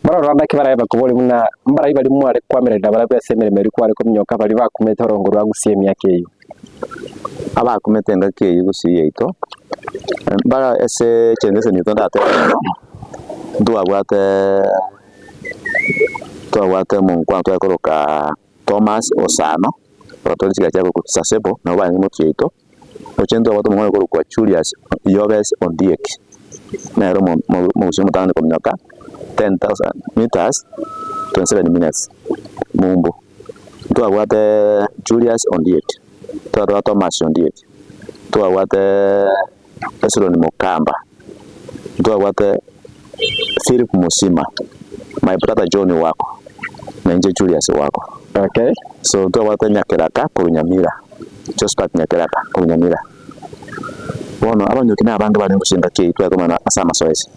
Bono rora naki barabe bakoboria buna mbarai baria mware koamererania nabarabwo ase emeremo eria kware kominyoka baria bakumete orongo rwa Gusii emiaka eyio. Abakumete engaki eyio Gusii yaito, mbara ase generation yaito ndatebe mono, ntwabwate ntwabwate omonkwana tware koroka Thomas Osano, ogatwara chigari chia korokwa Sasebo, nabo barenge motwe yaito. Oche ntwabwate omong'ina okorokwa Julius Yobes Ondiek, nere omo- omo- omogusii omotang'ani kominyoka 10,000 meters 27 minutes mumbu. Ntwabwate Julius Ondiek, twatwara Thomas Ondiek, ntwabwate Hezron Mokamba, ntwabwate Philip Musima, my brother John Wako, na inche Julius Wako. Okay. So ntwabwate Nyakeraka korwa Nyamira, Josphat Nyakeraka korwa Nyamira. Bono abanyoki na abange barenge gose engaki eyio tware komana ase amasoesi.